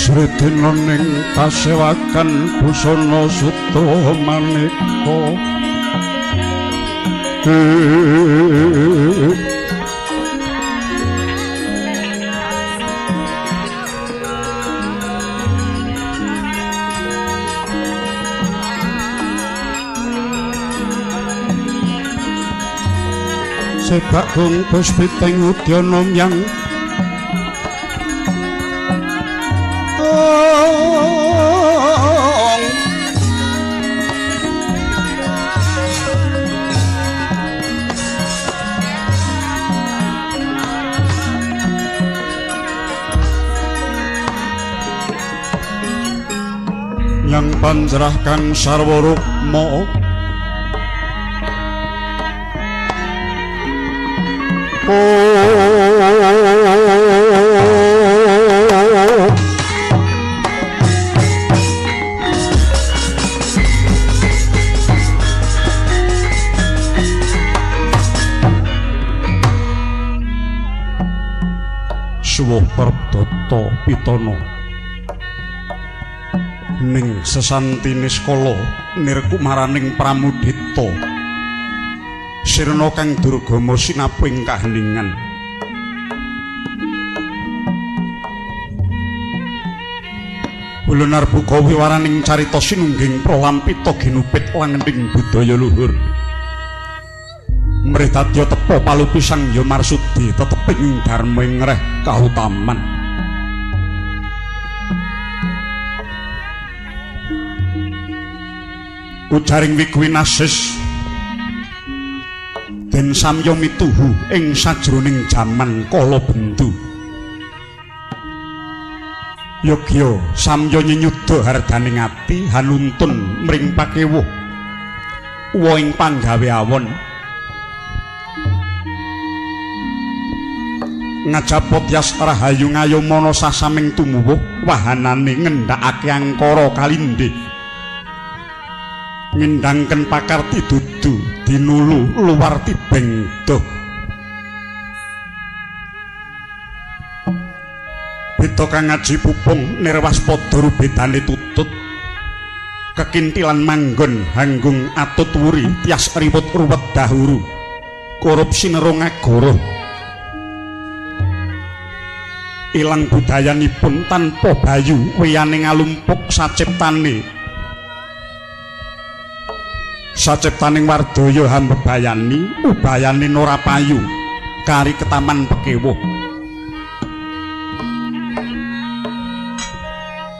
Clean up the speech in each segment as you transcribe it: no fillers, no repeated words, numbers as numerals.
Sridina ning kasewakan busana suta maneka. Sebak gong puspiting udyana myang yang panjrah kang sarwa rukma. Suwuh Perdata Pitana ning sesanti niskala nirkumaraning pramudita sirna kang durgama sinaping kaheningan. Bulunar buka wiwaraning carita sinungging pralampita ginupit langending budaya luhur. Mrih dadya tepa palupisang ya marsudi teteping dharma ing ngreh kautaman. Ujaring wigwinasis den samya mituhu ing sajroning jaman kala bendu. Yogya samya nyenyuda hardaning ati hanuntun mring pakewuh uwa ing panggawe awon. Ngajapot yas rahayu ngayomana sasaming tumuwuh wahanane ngendhakake angkara kalindih. Ngendhangken pakarti dudu dinulu luar tibeng doh. Beda kang ngaji pupung nirwaspada rubedane tutut. Kekintilan manggon hanggung atut wuri tias riwut ruwet dahuru. Korupsi nerung agara. Ilang budayanipun tanpa bayu wiyane ngalumpuk saciptane. Saciptaning wardaya hambebayani ubayane ora payu kari ketaman pekewuh.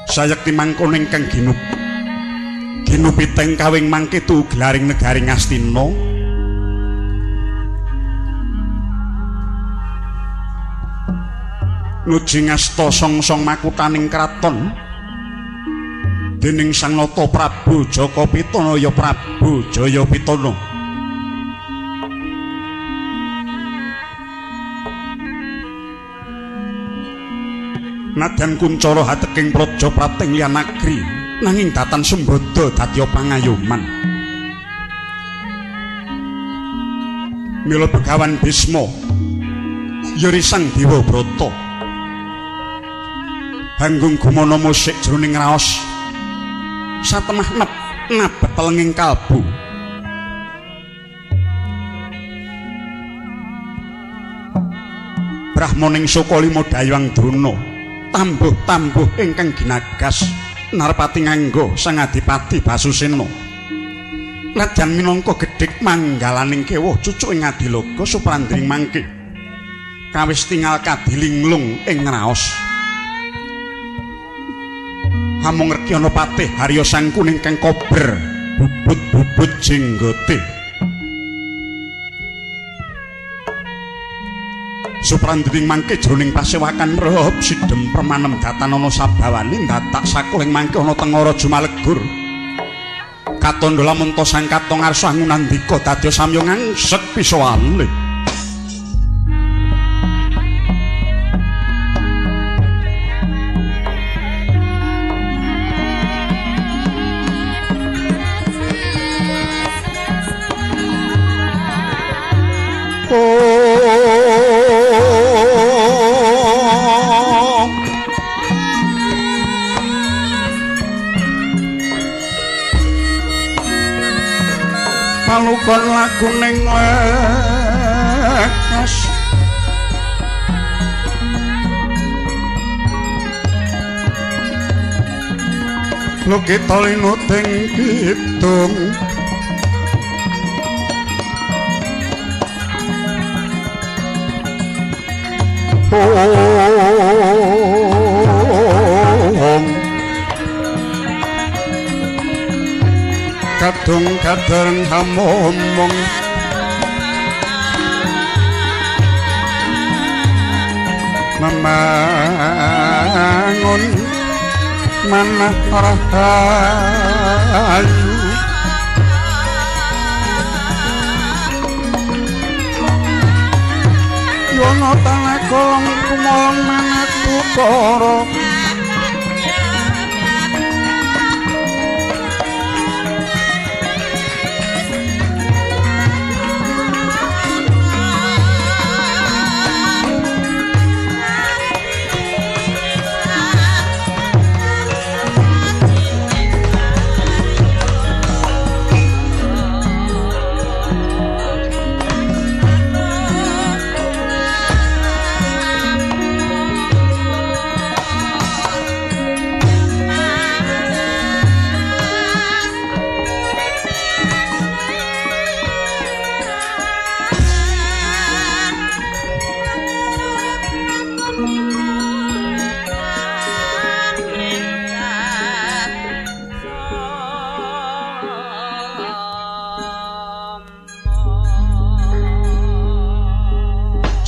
Sayekti mangkon ingkang ginup ginupiteng kawing mangke tuglaring negari Ngastina. Nuji ngasta songsong makutaning kraton dening Sang Nata Prabu Jaka Pitana ya Prabu Jaya Pitana. Nadyan kuncara hateking praja prating liyan nagri nanging datan sembada dadya pangayoman. Mila Begawan Bisma yuri Sang Dewa Brata hanggung gumana musik jroning raos satemah nep nabet telenging kalbu. Brahmaning Sukalima Dayang Drona tambuh-tambuh ingkang ginagas narpati nganggo Sang Adipati Basusena. Nadyan minangka gedhik manggalaning kewuh cucuking Adiloga suprandring mangke kawis tingal kadilinglung ing raos. Hamung rekyana patih Harya Sangkuni ingkang kober bubut-bubut jenggote. Suprandring mangke jroning pasewakan rehab sidhem permanem datan ana sabawane ndatak sakuling mangke ana tengara jumalegur. Katandha lamun ta sang katon ngarsa ngunandika dadya samya ngangsek pisoane. Palukon lakuning lekas Lukita linuting kidung Kadung kadereng hamomong memangun manah rahayu Yono tanah kolong kumolong manah kutara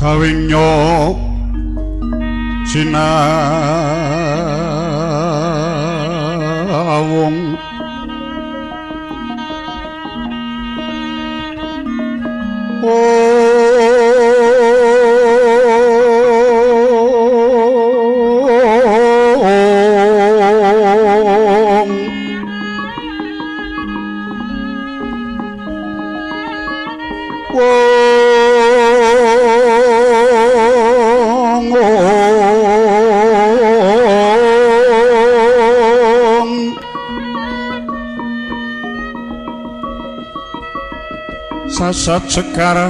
Jawingyo sinawung Sasat sekar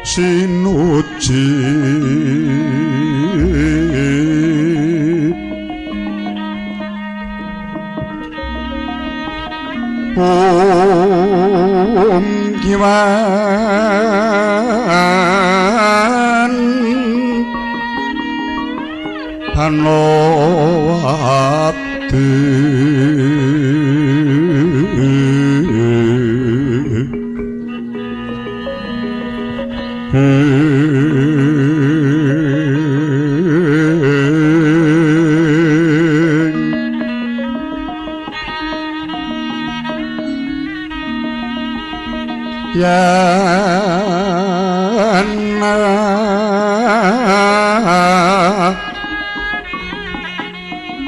sinuji Om Kiwan Panowati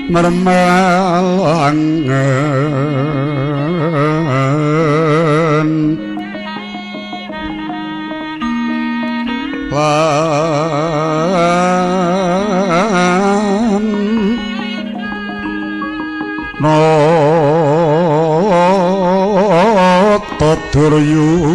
Mermalangan lan nata Duryudana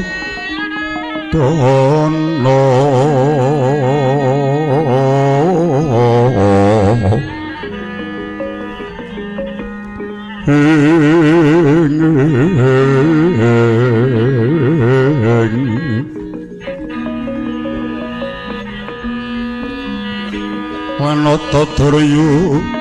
Wanata Duryudana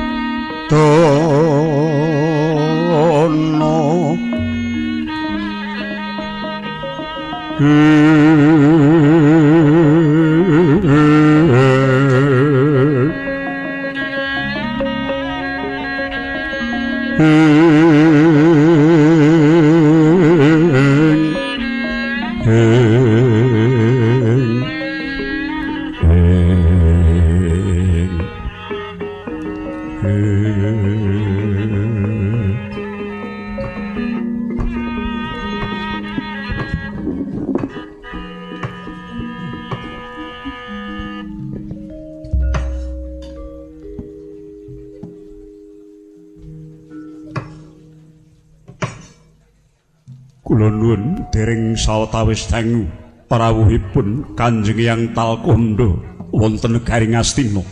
Kula nuwun dereng sawetawis dangu rawuhipun Kanjeng Hyang Talkandha wonten negari Ngastina.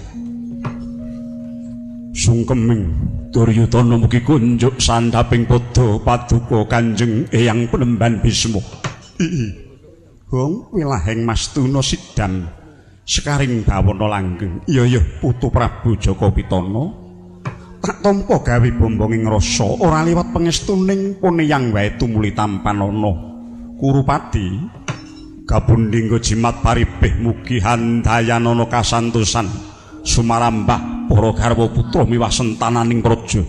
Sungkeming Duryudana mugi kunjuk sandhaping padha paduka Kanjeng Eyang Penemban Bisma. Gong wilaheng Mastuna sidam sekaring bawana langgeng. Iya iya putu Prabu Jaka Pitana. Tak tampa gawe bombonging rasa ora liwat pangestuning puneyang wae tumuli tampanana. Kurupati gabundingga jimat paripih mugi handayanana kasantosan sumarambah para garwa putra miwah sentananing praja.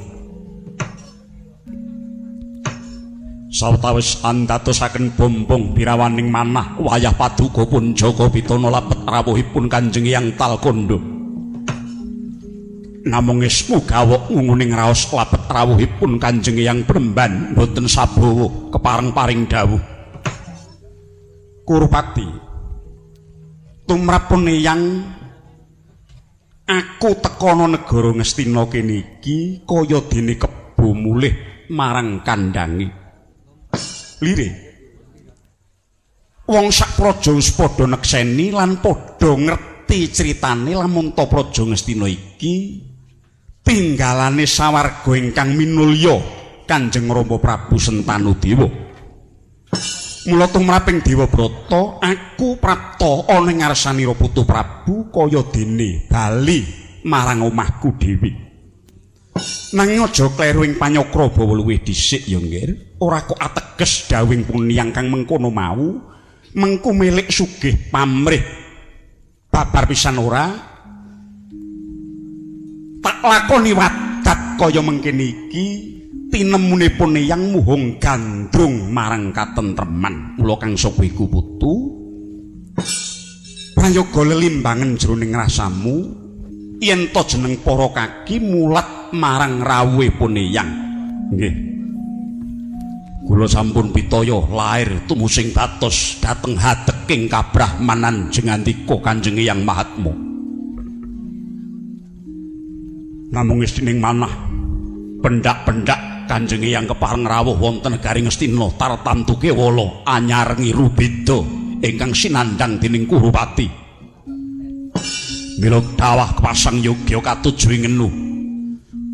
Sawetawis andatosaken bombong birawaning manah wayah paduka pun Jaka Pitana labet rawuhipun Kanjeng Hyang Talkandha. Namung ismu gawok ngunguning raos labet rawuhipun Kanjeng Hyang Penemban boten sabawa kepareng paring dawuh. Kurupati tumrap Puneyang aku tekono negara Ngastina kene iki kaya dene kebo mulih marang kandange. Lire wong sak praja wis padha nekseni lan padha ngerti critane lamun ta praja Ngastina iki tinggalane sawarga ingkang minulya Kanjeng Rama Prabu Sentanu Dewa. Mula tumraping Dewabrata aku prapta ana ing ngarsanira Putu Prabu kaya dene bali marang omahku dhewe. Nanging aja kleru ing panyakra bawa luwih dhisik ya nggir. Ora kok ateges dawuhing puniyang kang mengkono mau mengku milik sugih pamrih babar pisan ora tak lakoni wadat kaya mengkene iki tinemune puniyang muhung gandrung marang katentreman. Mula kang sapa iku putu prayoga lelimbangen jroning rasamu yen to jeneng para kaki mulat marang rawuhe puniyang. Nggih kula sampun pitaya lair tumusing batos dhateng hateking kabrahmanan jengandika Kanjeng Hyang Mahatma. Namung istining manah pendak-pendak Kanjeng Hyang kepareng rawuh wonten negari Ngastina tartamtu kewala anyarengi rubeda ingkang sinandhang dening Kurupati. Mila dawah kepasang yogya katuju ing ngenu.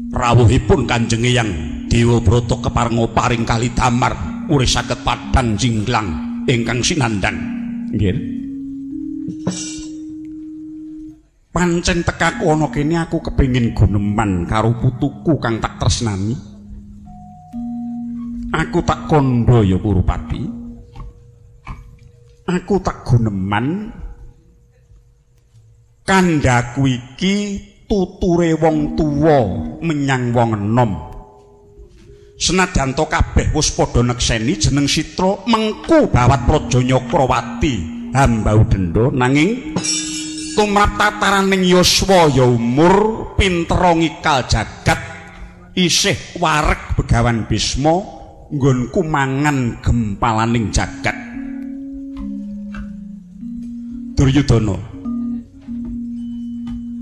Rawuhipun Kanjeng Hyang Dewabrata kepareng paring kali damar urih saged padhang jinglang ingkang sinandhang. Nggih. Pancen tekaku ana kene aku kepengin guneman karo putuku kang tak tresnani. Aku tak kandha ya Kurupati. Aku tak guneman kandhaku iki tuture wong tuwa menyang wong enom. Senajan to kabeh wis padha nekseni jeneng Sitra mengku bawat praja Nyakrawati hambau denda, nanging tumrap tataraning yuswa ya umur pintera ngikal jagat isih wareg Begawan Bisma nggonku mangan gempalaning jagat. Duryudana,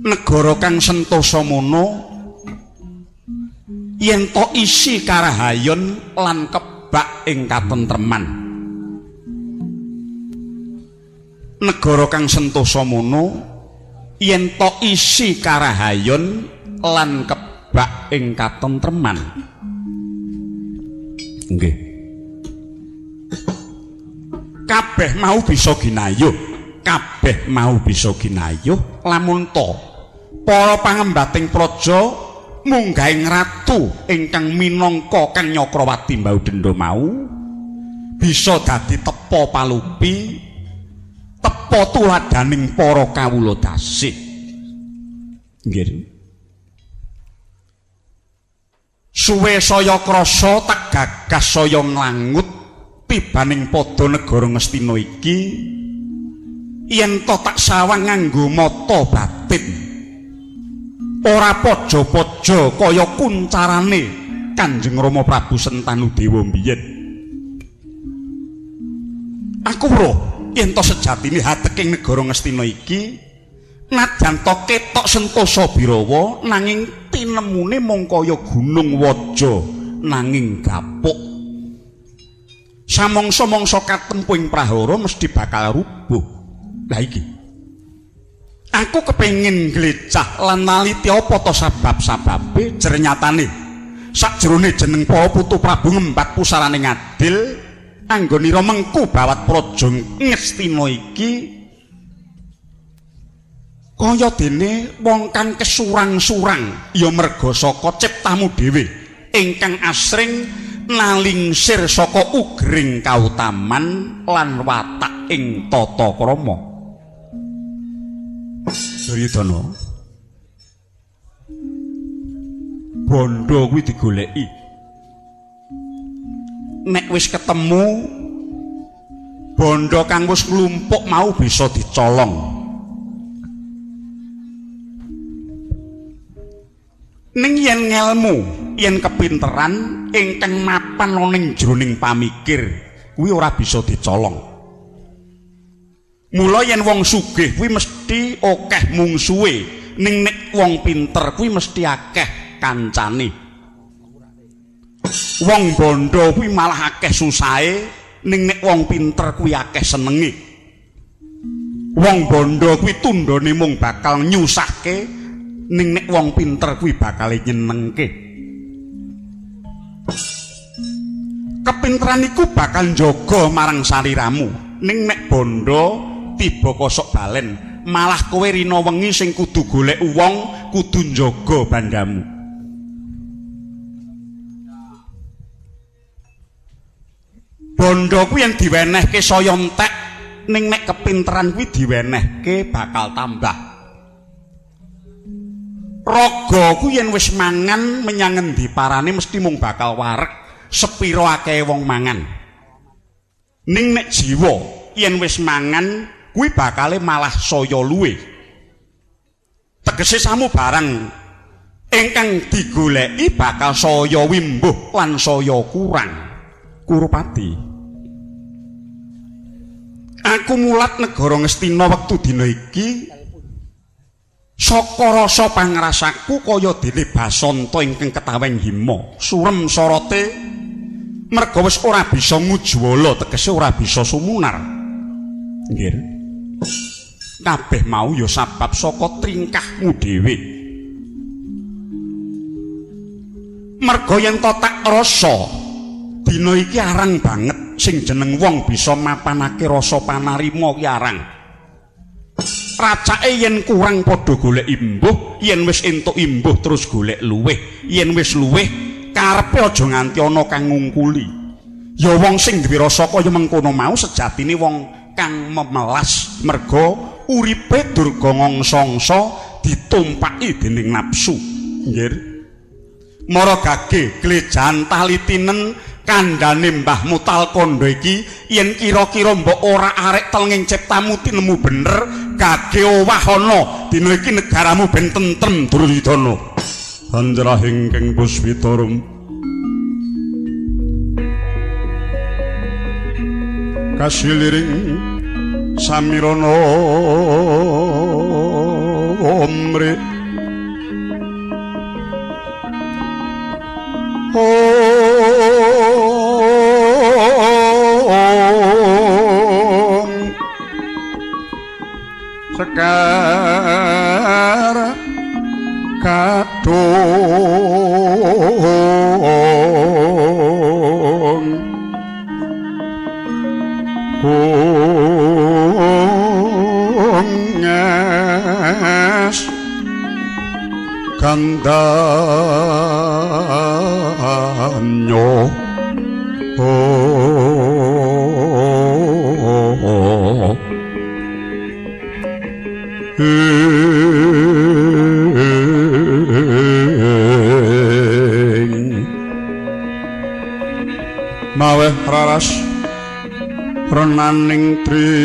negara kang sentosa mono yen to isi karahayon lan kebak ing katentreman. Negara kang sentosa mono yen to isi karahayon lan kebak ing katentreman. Nggih. Kabeh mau bisa ginayuh, kabeh mau bisa ginayuh lamun to para pangembating praja munggahing ratu ingkang minangka Kang Nyakrawati Mbau Denda mau bisa dadi tepa palupi, tepa tuladaning para kawula dasih. Nggih. Suwe saya krasa tak gagas saya nglangut tibaning padha negara Ngastina iki yen to tak sawang nganggo mata batin. Ora pojo-pojo kaya kuncarane Kanjeng Rama Prabu Sentanu Dewa mbiyen. Aku weruh yen to sejatine hateking negara Ngastina iki najan to ketok sentosa birawa nanging tinemune mung kaya gunung waja nanging gapuk. Samangsa-mangsa katempuh ing prahara mesti bakal rubuh. Lah iki aku kepengin glecah lan naliti apa to sabab-sababe jernyatane sakjroné jeneng para putu Prabu ngembat pusarane ngadil anggonira mengku bawat praja Ngastina iki kaya dene wong kang kesurang-surang ya merga saka ciptamu dhewe ingkang asring nalingsir saka ugring kautaman lan watak ing tata krama. Duryudana, bondo kuwi digoleki. Nek wis ketemu bondo kang wis nglumpuk mau bisa dicolong. Ning yen ngelmu, yen kepinteran ingkang mapan ana ing jroning pamikir kuwi ora bisa dicolong. Mula yen wong sugih kuwi mesti akeh mungsuhe, ning nek wong pinter kuwi mesti akeh kancane. Wong bondo kuwi malah akeh susahe, ning nek wong pinter kuwi akeh senenge. Wong bondo kuwi tundhone mung bakal nyusahke, ning nek wong pinter kuwi bakal nyenengke. Kepinteran iku bakal njaga marang saliramu, ning nek bondo tiba kosok balen, malah kowe rina wengi sing kudu golek wong, kudu njaga bandamu. Bondo kuwi yen diwenehke saya entek, ning nek kepinteran kuwi diwenehke bakal tambah. Raga kuwi yen wis mangan menyang ngendi parane mesti mung bakal wareg sepira akeh wong mangan. Ning nek jiwa yen wis mangan kuwi bakale malah saya luwe. Tegese samu barang ingkang digoleki bakal saya wimbuh lan saya kurang. Kurupati, aku mulat negara Ngastina wektu dina iki saka rasa pangrasaku kaya dene Basanta ingkang ketaweng hima, surem sorote merga wis ora bisa ngujwala, tegese ora bisa sumunar. Nggih. Kabeh mau ya sabab saka tringkahmu dhewe. Merga yen to tak rasa dina iki arang banget sing jeneng wong bisa mapanake rasa panarima ki arang. Racake yen kurang padha golek imbuh, yen wis entuk imbuh terus golek luwih, yen wis luwih karepe aja nganti ana kang ngungkuli. Ya wong sing duwe rasa kaya mengkono mau sejatine wong kang memelas merga uripe durga ngongso-ngso ditumpaki dening nafsu. Nggih. Mara gage glejahan talitinen kandhane Mbah Mutal kandha iki yen kira-kira mbok ora arek telenging ciptamu tinemu bener gage owah ana dina iki negaramu ben tentrem Duryudana. Anjrah ingkang puspitarum kasiliring samirana omri om sekar kadung ungas gandanyo maweh raras renaning trinya.